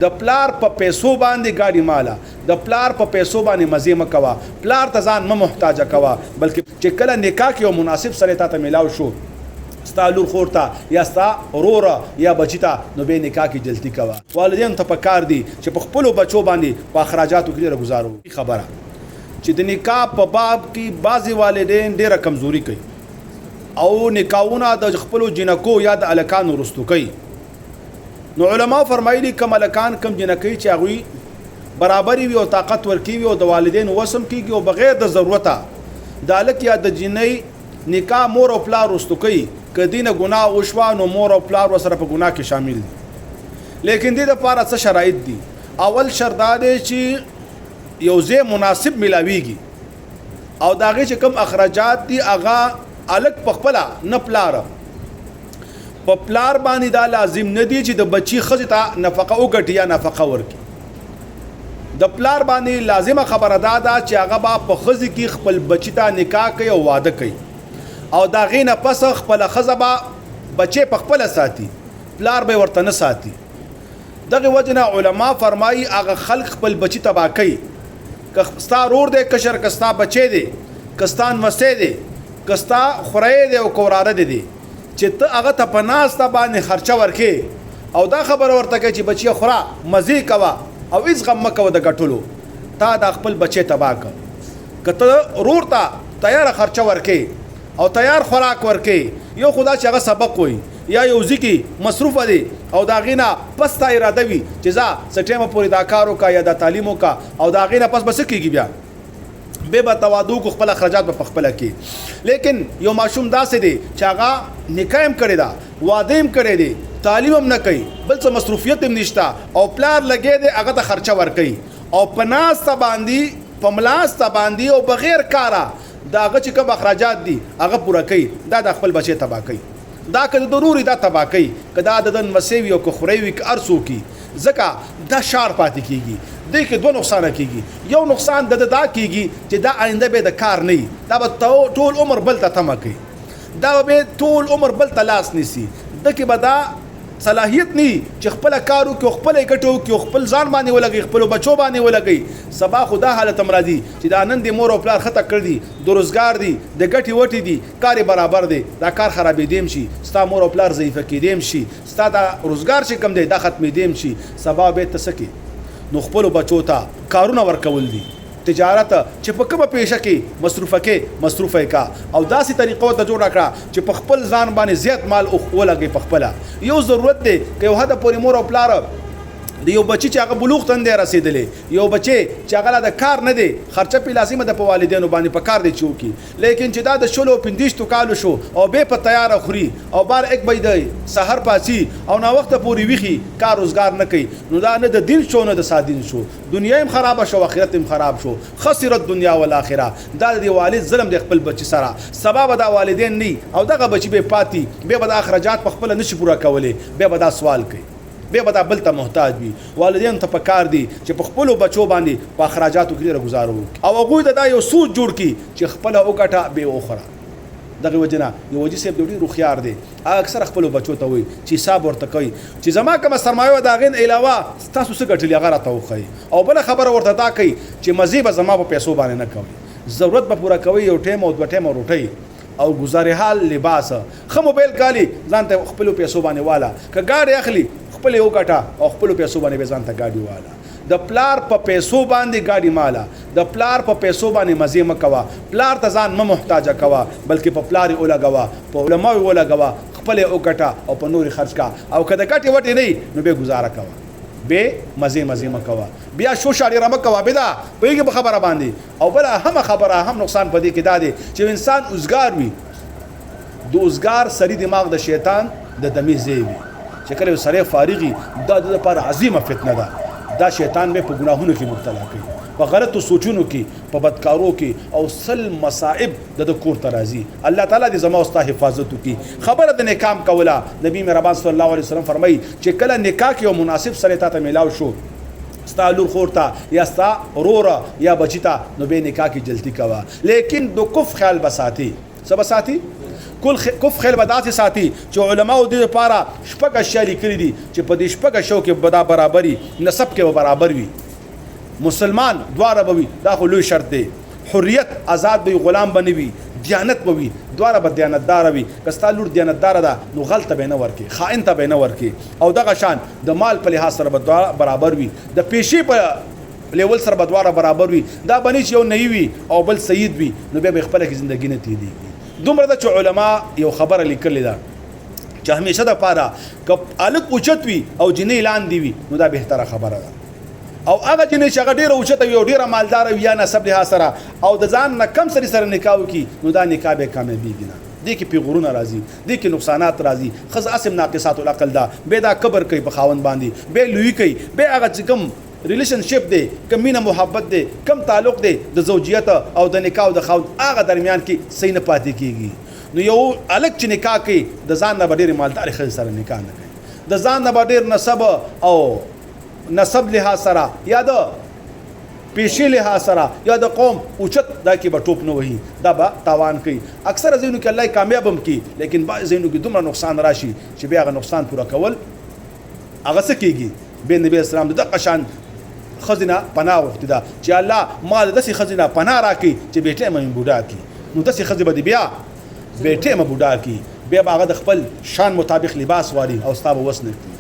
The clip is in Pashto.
د پلار په پیسو باندې ګاډي ماله، د پلار په پیسو باندې مزې مه کوه، پلار ته ځان مه محتاجه کوه، بلکې چې کله نکاح کې یو مناسب سړی تاته ملاو شو ستا لور خور ته یا ستا ورور یا بچی ته، نو به نکاح کې جلتی کوه. والدینو ته پکار دي چې په خپلو بچو باندې په اخراجاتو کې ډېره ګزاره وکړي. خبره چې د نکاح په باب کې بعضې والدین ډېره کمزوري کوي او نکاحونه د خپلو جینکو یا د هلکانو وروستو کوي. نو علما فرمایلی کوم هلکان کوم جینکۍ چې هغوی برابرې وي او طاقت ورکوي وي او د والدینو وس هم کېږي او بغیر د ضرورته د هلک یا د جینۍ نکاح مور او پلار وروستو کوي، که دې نه ګناه وشوه نو مور او پلار ورسره په ګناه کې شامل دي. لیکن دې دپاره څه شرایط دي؟ اول شرط دا دی چې یو ځای مناسب ملاویږي او د هغې چې کوم اخراجات دي هغه هلک په خپله نه پلار. په پلار باندې دا لازم نه دی چې د بچی ښځې ته نفقه وګټي یا نفقه ورکړي. د پلار باندې لازمه خبره دا ده چې هغه به په ښځې کې خپل بچی ته نکاح کوي او واده کوي او د هغې نه پس خپله ښځه به بچی په خپله ساتي، پلار به ورته نه ساتي. دغه وجه نه علما فرمایي هغه خلک خپل بچی تباه کوي، که ستا رور دی کشر، که ستا بچی دی، که ستا نوسی دی، که ستا خورۍ دی او که وراره دی دی، چې ته هغه ته په ناسته باندې خرچه ورکې او دا خبره ورته کوې چې بچیه خوره مزې کوه او هیڅ غم مه کوه د ګټلو، تا دا خپل بچی تباه کړ. که ته رور ته تیاره خرچه ورکې او تیار خوراک ورکې، یو خو دا چې هغه سبق وایي یا یو ځي کې مصروفه دی او د هغې نه پس تا اراده وي چې ځه څه ټیمه پورې دا کار وکړه یا دا تعلیم وکړه او د هغې نه پس به څه کېږي، بیا به به تواضع کو، خپل اخراجات به پخپله کې. لیکن یو ماشوم داسې دی چې هغه نکاح هم کړې ده، واده هم کړی دی، تعلیم هم نه کوي، بل څه مصروفیت هم نشته او پلار لګی دی هغه ته خرچه ورکوي او په ناسته باندې په ملاسته باندې او بغیر کاره د هغه چې کوم اخراجات دي هغه پوره کوي، دا د خپل بچی تباه کوي. دا که د ضروري دا تباه کوي، که دا د ده نمسۍ وي او که خورۍ وي که هر څوک وي، ځکه دا شار پاتې کېږي. دې کې دوه نقصانه کېږي. یو نقصان د ده دا کېږي چې دا آینده به د کار نه وي، دا به ټول عمر بل ته تمه کوي، دا به ټول عمر بل ته لاس نیسي، ده کې به دا صلاحیت نه وي چې خپله کار وکړي او خپله یې ګټه وکړي او خپل ځان باندې ولګوي، خپلو بچو باندې ولګوي. سبا خو دا حالت هم راځي چې دا نن دې مور او پلار ښه تکړه دي، د روزګار دي، د ګټې وټې دي، کار یې برابر دی، دا کار خرابېدی هم شي، ستا مور او پلار ضعیفه کېدی هم شي، ستا دا روزګار چې کوم دی دا ختمېدی هم شي، سبا به ته څه کې؟ نو خپلو بچو ته کارونه ورکول دي، تجارت چې په کومه پیشه کې مصروفه کې مصروفه یې کا او داسې طریقه ورته جوړه کړه چې په خپل ځان باندې زیات مال ولګوي. په خپله یو ضرورت دی که یو حده پورې مور او پلار د یو بچي چې هغه بلوغ ته نه دی رسېدلی، یو بچی چې هغه لا د کار نه دی، خرچه پرې لازمه ده په والدینو باندې په کار دی چې وکړي. لیکن چې دا د شلو او پنځویشتو کالو شو او بې په تیاره خوري او بار ایک بج د سحر پاڅي او ناوخته پورې ویښي، کار روزګار نه کوي، نو دا نه د دین شو نه د سادین شو، دنیا هم خرابه شو، آخرت هم خراب شو، خسرت دنیا والآخره. دا د دې والد ظلم دی خپل بچي سره. سبا به دا والدین نه او دغه بچي به پاتي، بیا به دا اخراجات په خپله نشي پوره کولی، بیا به دا سوال کوي، بیا به دا بل ته محتاج وي. والدینو ته پکار دي چې په خپلو بچو باندې په اخراجاتو کې ډېره ګزاره وکړي او هغوی ته دا یو سوچ جوړ کړي چې خپله وګټه بیا وخوره. دغه وجې نه یو حاجي صاحب دی ډېر هوښیار دی، هغه اکثره خپلو بچو ته وایي چې حساب ورته کوي چې زما کومه سرمایه وه د هغې نه علاوه ستاسو څه ګټلي هغه راته وښایي، او بله خبره ورته دا کوي چې مزې به زما په پیسو باندې نه کوئ، ضرورت به پوره کوئ، یو ټیم او دوه ټیمه روټۍ او ګزار حال لباس، ښه موبایل کالي ځان ته خپلو پیسو باندې واله، که ګاډی اخلي خپل یې وګټه او خپلو پیسو باندې به ځان ته ګاډي واله. د پلار په پیسو باندې ګاډي ماله، د پلار په پیسو باندې مزې مه کوه، پلار ته ځان مه محتاجه کوه، بلکې په پلار یې ولګوه، په علماو یې ولګوه، خپل یې وګټه او په نور یې خرڅ کا، او که د ګټې وټې نه وي نو بیا ګزاره کوه، بې مزې مزې مه کوه، بیا شوشا ډېره مه کوه، بې دا پوهېږې په خبره باندې. او بله اهمه خبره، اهم نقصان په دې کې دا دی چې انسان اوزګار وي، د اوزګار سړي دماغ د شیطان د دمې ځای وي، چې کله یو سړی فارغي دا د لپاره عظیمه فتنه ده، دا شیطان به په ګناهونو کې مبتلا کوي، په غلطو سوچونو کې، په بدکارو کې، او سل مصائب د ده کور ته راځي. الله تعالی دې زما او ستا حفاظت وکړي. خبره د نکام کوله، نبی مهربان صلی الله علیه وسلم فرمایي چې کله نکاح کې یو مناسب سړی تا ته میلاو شو، ستا لور خور ته یا ستا ورور یا بچی ته، نو به نکاح کې جلتی کوه، لیکن د کف خیال به ساتي. څه به ساتي؟ کل کف خیل به داسې ساتي چې علماو دې لپاره شپږ اشیاء لیکلي دي چې په دې شپږ اشیاو کې به دا برابري، نسب کې به برابر وي، مسلمان دواړه به وي، دا خو لوی شرط دی. حریت، ازاد به وي، غلام به نه وي، دیانت به وي، دواړه به دیانتدار وي. که ستا لور دیانتداره ده نو غل ته به یې نه ورکې، خائن ته به یې نه ورکې. او دغه شان د مال په لحاظ سره به دواړه برابر وي، د پیشې په لیول سره به دواړه برابر وي. دا به نه چې یو نئی وي او بل سید وي، نو بیا به خپله کې زندګي نه تېرېږي. دومره ده چې علما یو خبره لیکلې ده چې همیشه د پاره که هلک اوچت وي او جینۍ لاندې وي نو دا بهتره خبره ده، او هغه جینۍ چې هغه ډېره اوچته وي او ډېره مالداره وي یا نسب لحاظ سره او د ځان نه کم سړي سره نکاح وکړي نو دا نکاح به کامیابېږي نه. دې کې پیغورونه راځي، دې کې نقصانات راځي. ښځه هسې هم ناقصات العقل ده، بیا دا کبر کوي په خاوند باندې، بیا لویي کوي، بیا هغه چې کوم ریلیشن شپ دی، کوم مینه محبت دی، کوم تعلق دی د زوجیت او د نکاح او د خاوند هغه درمیان کې صحیح نه پاتې کیږي. نو یو هلک چې نکاح کوي د ځان نه به ډېرې مالدارې ښځې سره نکاح نه کوي، د ځان نه به ډېر نسب او نسب لحاظ سره یا د پیشې لحاظ سره یا د قوم اوچت دا کې به ټوپ نه وهي، دا به تاوان کوي. اکثره ځایونو کې الله یې کامیاب هم کړي، لیکن بعضې ځایونو کې دومره نقصان راشي چې بیا هغه نقصان پوره کول هغه څه کېږي. بیا نبی اسلام د دغه شان ښځې نه پناه غوښتې ده چې الله ما د داسې ښځې نه پناه راکړي چې بې ټیمه مې بوډا کړي. نو داسې ښځې به دې بیا بې ټیمه بوډا کړي، بیا به هغه د خپل شان مطابق لباس غواړي او ستا به وس نه کړي.